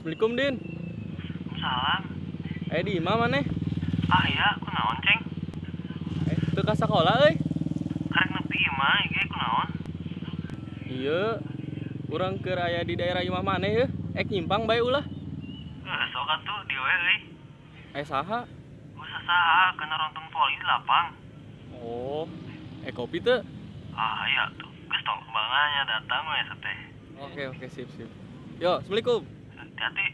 Assalamualaikum, Din. Salam. Eh, di imah maneh? Ah iya, kunaon, Ceng? Eh, teu ka sakola euy. Karek nepi imah ge kunaon? Iya. Urang keur aya di daerah imah maneh yeuh. Ek nyimpang bae ulah. Heuh, sok atuh dieu we euy. Eh, saha? Usah saha kana nonton voli di lapang. Oh, eh kopi teu? Ah iya tuh. Geus tong kembangannya datang we teh. Oke, oke, sip, sip. Yo, assalamualaikum. Hati-hati.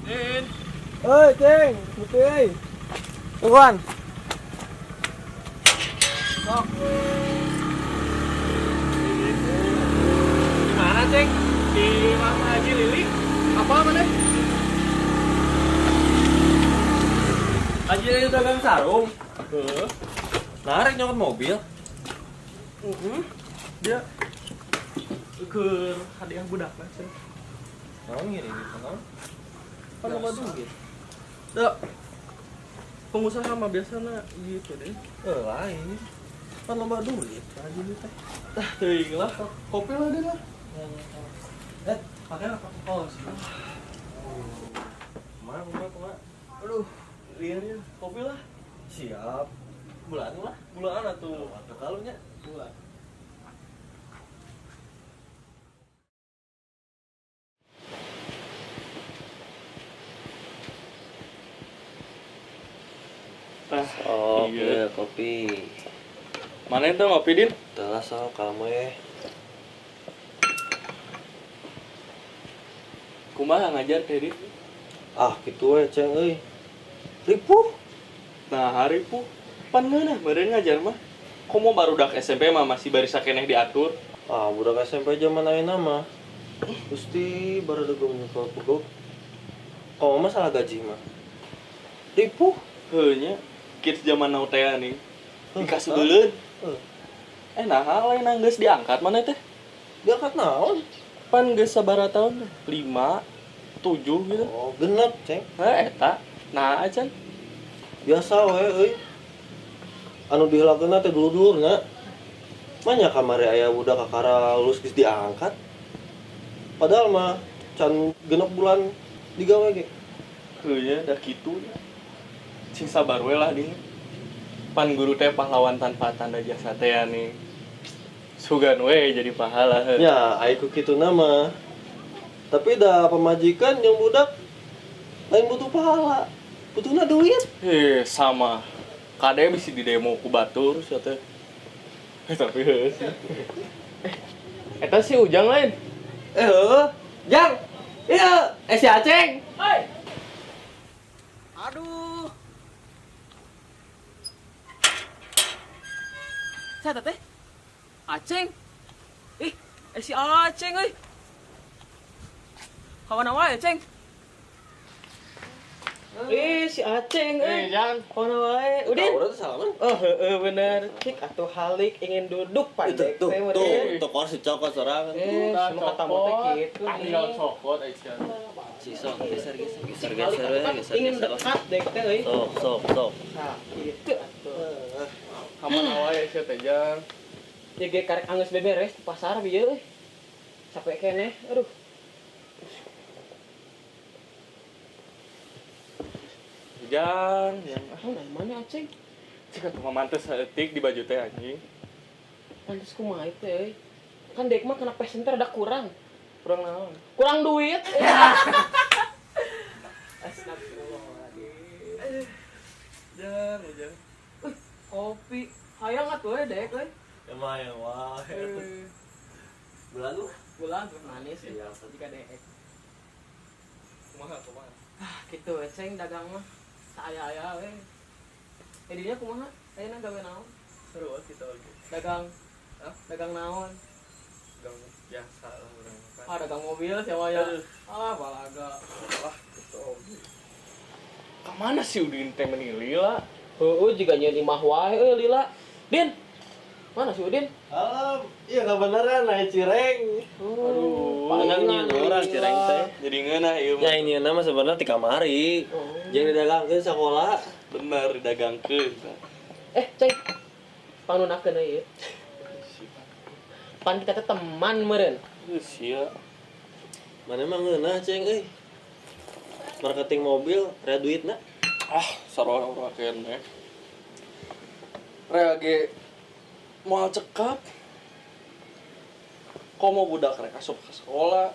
Din. Oi, Ceng, putih euy. Tungguan. Sok. Di mana, Ceng? Di Mama Haji Lili? Apa maneh? Haji Lili dagang sarung. Heeh. Narik nyokot mobil. Heeh. Dia keur hadiah budak lah, Ceng. Naon ngiri gitu, naon? Pan loba duit. Da, pengusaha mah biasana gitu deh. Eh, lain. Pan loba duit Haji Lili teh. Tah, teuing lah. Kopi lah deh lah. Eh, pakai apa? Oh, sih. Kumaha, kumaha, kumaha? Aduh, liarnya. Kopi lah. Siap. Bulan lah. Gulaan atuh. Atuh kalunya. Gula. Tah, Oh, iya. iya, kopi. Mana itu ngopi, Din? Telah sok kamu eh. Kumaha ngajar teh, Din? Ah, gitu we, Ceng euy. Ripuh. Nah, hari pu pan ngeunah meureun ngajar mah. Komo barudak SMP mah masih barisa keneh diatur. Ah, budak SMP zaman ayeuna mah. Gusti baru nyekel pegok. Kamu mah salah gaji mah. Ripuh. Heuh nya, kids zaman now teh nih. Dikasebeuleun. Heuh. Eh, nah lain geus diangkat mana teh? Diangkat naon? Pan geus sabaraha tahun teh? 5, 7 gitu. Oh, genep, Ceng. Heh, eta. Nah, acan. Biasa we euy. Anu diheulakeunna teh dulur-dulurna. Manya kamari aya budak kakara lulus geus diangkat. Padahal mah can genep bulan digawe ge. Heuh nya, da kitu nya. Cing sabar we lah, Din. Pan guru teh pahlawan tanpa tanda jasa teh nih. Sugan we jadi pahala heuh. Ya, ai ku kituna mah. Tapi da pamajikan yang budak lain butuh pahala, butuhna duit. Eh, sama. Kade bisa di demo ku batur sia teh. Eh, tapi heuh sih. Eh, eta si Ujang lain. Eh, heuh. Jang. Iya, eh si Aceng. Hai. Aduh. Saya teh. Aceng. Ih, eh si Aceng euy. Kawan wae, Ceng. Ih, si Aceng euy. Eh, Jang. Kawan wae. Udin. Urang teh salaman. Oh, heeh bener. Cik atuh halik ingin duduk Itu pandek tuh teh tuh meureun. tuh kursi cokot sorangan. Eh, semua kata teh kitu. Ah, tinggal cokot Aisyah. Sisok, geser geser geser Halik geser atuh kan geser ingin geser. dekat dek teh euy. Sok sok sok. Nah, kitu atuh. Kaman wae sia teh, Jang. Ya ge karek anggeus beberes di pasar bieu euy. Capek keneh, aduh. Ujang, yang Ah, nah, mana Aceng? cik atuh mah mantes saeutik di baju teh anjing. Pantes kumaha itu euy. Kan dek mah kena fashion teh rada kurang. Kurang naon? Kurang duit. Astagfirullahaladzim. Ujang, Ujang. Kopi. Hayang atuh euy dek euy. Emang yang wah. Bulan lu? Bulan tuh manis Iya. jika dek. Kumaha kumaha? Ah, gitu we Ceng dagang mah. Saaya-aya we. Jadinya kumaha? Ayeuna gawe naon? Seru kita oge. Dagang. Hah? Dagang naon? Dagang biasa lah urang kan. Ah, dagang mobil siapa ya? Aduh. Ah, balaga. Wah, gitu oge. Kamana sih Udin teh meni lila? Heueuh jiga nyeun imah wae euy lila. Din. Mana si Udin? Alam, iya nggak beneran naik cireng. Aduh. Palingan nyeun orang cireng teh. Jadi ngeunah ieu Ya mah. ini nama sebenarnya di kamari. Oh. Jangan didagangkeun sekolah. Bener didagangkeun. Eh, Ceng. Panunakeun euy ieu. Pan kita teh teman meureun. Geus sia. Mana emang ngeunah ceng euy. Marketing mobil, rea duitna. Ah, sarua urang keneh. Rea ge moal cekap. Komo budak rek asup ke sekolah,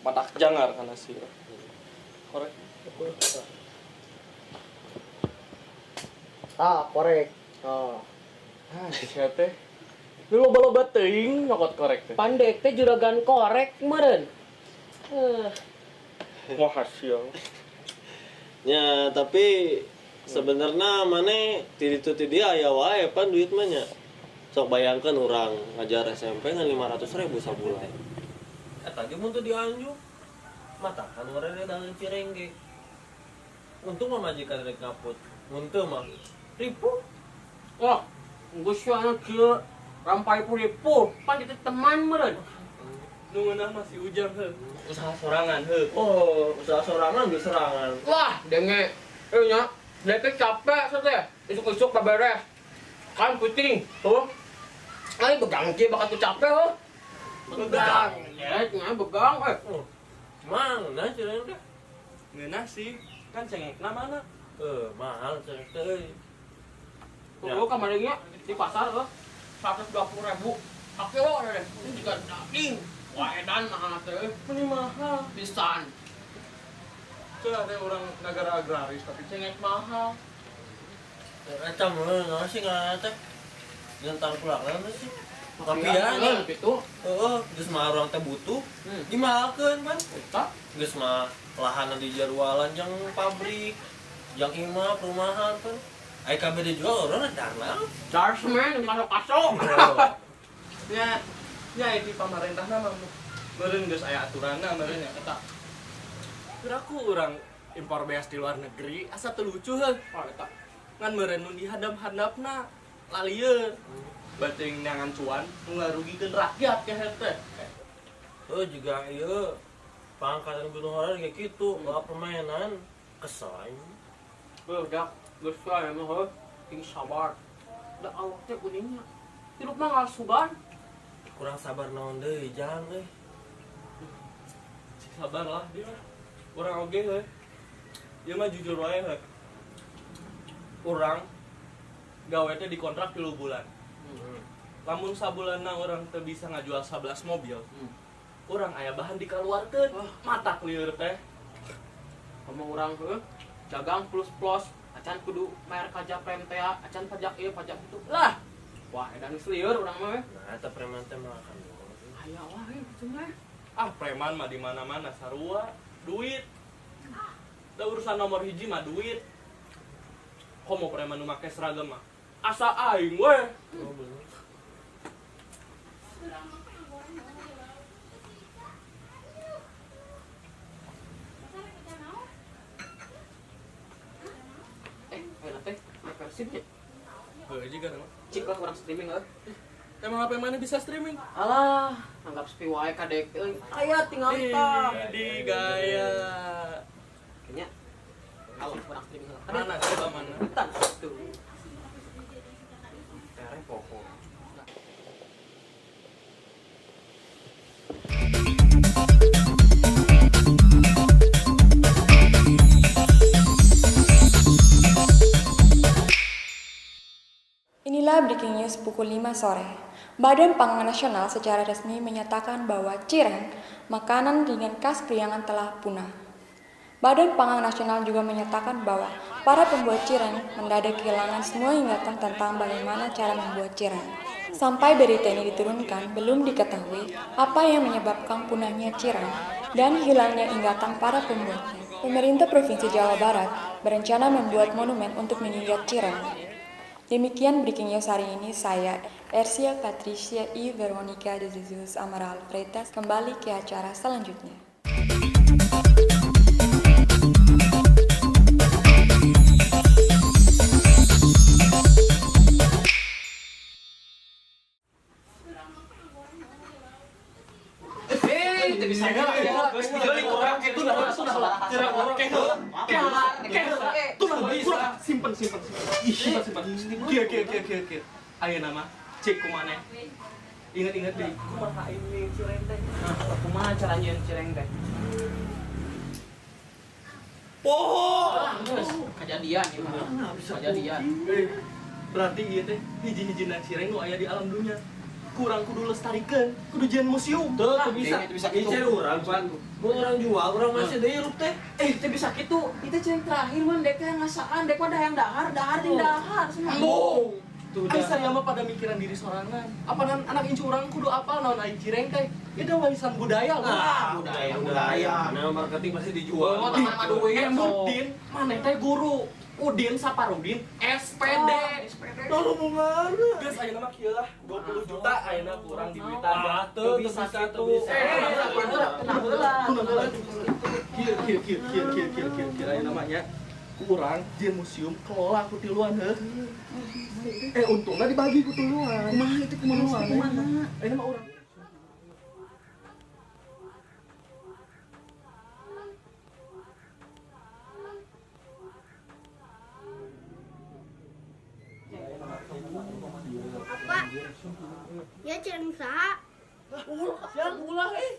matak jangar kana sia. Korek. Ah, korek. Oh. Ah, sia teh. Lu loba-loba teuing nyokot korek teh. Pandek teh juragan korek meureun. Eh, Wah, hasil. Ya, tapi sebenarnya mana ti ditu ti dia aya wae pan duit mah nya. Sok bayangkan orang ngajar SMP ngan 500 ribu sabulan. Eta ge mun teu dianjuk. Matakan urang dagang cireng ge. Untung mah majikan rek ngaput. Mun teu mah ripuh. Wah, geus sia anu kieu rampai puripu, pan kita teman meureun. Nu ngeunah mah si Ujang heuh. Usaha sorangan heuh. Oh, usaha sorangan geus serangan. Wah, denge. Eh nya, deke capek teh. Isuk-isuk beres. Kan puting, tuh. Ay, begang kieu bakal tuh capek oh. Begang. Ya, nya begang eh. Oh. Mang, nah cireng teh. Ngeunah sih, kan cengekna mana? Eh, mahal cireng teh euy. Ya. Tuh kemarinnya di pasar eh 120 ribu. Sakilo deh. Ini juga daging. Wah, edan mahal teh. Meni mahal. Pisan. Ceu teh urang negara agraris tapi Cengek mahal. Eta mah naon sih ngaranna teh? Nyentar pulang sih. Kopian. Eh, gitu. Heeh, geus mah urang teh butuh. Dimahalkeun pan. Eta Geus mah lahan di jarualan jang pabrik, jang imah perumahan pan. Ai kabeh dijual urang darna. Chargeman masuk-masuk. Nya nya di pamarentahna mah meureun geus aya aturanna meureun nya Eta. Piraku urang impor beas di luar negeri asa teu lucu heuh. Wah, eta. Ngan meureun nu dihadap-hadapna lalieun. Beuting neangan cuan nu ngarugikeun rakyat ke teh. Heuh juga ieu pangkatan gunung horor kayak gitu, bawa permainan kesel aing. Heuh, dak geus wae mah heuh. Ting sabar. Da awak teh kuningnya. Hirup mah ngasuban. Kurang sabar naon deui jang euy. Cik sabar lah dia mah. Urang oge heuh. Ieu mah jujur wae heuh. Urang gawe teh dikontrak 3 bulan. Lamun sabulanna urang teu bisa ngajual 11 mobil, urang aya bahan dikaluarkeun. Matak lieur teh. Ngomong urang heuh, dagang plus plus, acan kudu bayar pajak prem teh, acan pajak ieu pajak itu. Lah. Wah, edan geus lieur urang mah we. Nah, eta preman teh makan. Aya wae kitu mah. Ah, preman mah di mana-mana sarua, duit. Da urusan nomor hiji mah duit. Komo preman nu make seragam mah. Asa aing we. Oh, bener. Eh, ayeuna teh aya Persib nya. Heuh juga mah. Cik lah urang streaming heuh. Emang HP mana bisa streaming? Alah, anggap sepi wae kadek euy. Aya tinggal tah. Di gaya. Kayaknya kalau urang streaming heula. Mana coba mana? Hutan tuh. Tereng pokok. Kamis pukul 5 sore. Badan Pangan Nasional secara resmi menyatakan bahwa cireng, makanan ringan khas Priangan telah punah. Badan Pangan Nasional juga menyatakan bahwa para pembuat cireng mendadak kehilangan semua ingatan tentang bagaimana cara membuat cireng. Sampai berita ini diturunkan, belum diketahui apa yang menyebabkan punahnya cireng dan hilangnya ingatan para pembuatnya. Pemerintah Provinsi Jawa Barat berencana membuat monumen untuk mengingat cireng. Demikian breaking news hari ini, saya Ersia Patricia I. Veronica de Jesus Amaral Freitas kembali ke acara selanjutnya. Eh, teu bisa ya. Kecuali kurang itu nah cireng oke tuh nah kurang simpen simpen simpen simpen simpen. Kieu kieu kieu kieu kieu. Ayeuna mah cek kumaha. Ingat-ingat deui kumaha ini cireng teh. Nah, kumaha cara nyieun cireng teh? Poho. Geus, kejadian ieu mah. Kejadian. Eh, berarti ieu teh hiji-hijina cireng nu aya di alam dunia. Kurang kudu lestarikeun, kudu jieun museum. Tuh, Ah, tuh bisa. itu bisa Ieu gitu. cai urang, Pan. Mun urang jual, urang masih deui hirup teh. Eh, teu bisa kitu. Itu cireng terakhir mun dek teh ngasaan, dek mah hayang dahar, dahar jeung dahar semua. Embung. Tuh Ai saya mah pada mikiran diri sorangan. Apa nan anak incu urang kudu apal naon ai cireng teh? Itu warisan budaya loh. Ah, budaya budaya. Nah, marketing pasti dijual. Oh, teman mah duit. Eh, Udin, maneh teh guru. Udin Saparudin SPD. Lalu hubunganna. Geus ayeuna mah kieu lah, 20 juta ayeuna kurang di duitan. Ah, teu Teu bisa bisa, kitu. teu bisa. Eh, tenang heula, tenang heula. Kieu kieu kieu kieu kieu kieu kieu kieu ayeuna mah nya. Kurang jeung museum kelola ku tiluan heuh. Eh untungna dibagi ku tiluan. Kumaha itu kumaha? Ayeuna mah urang. Apa? Ya cireng saha? Siang ulah eh.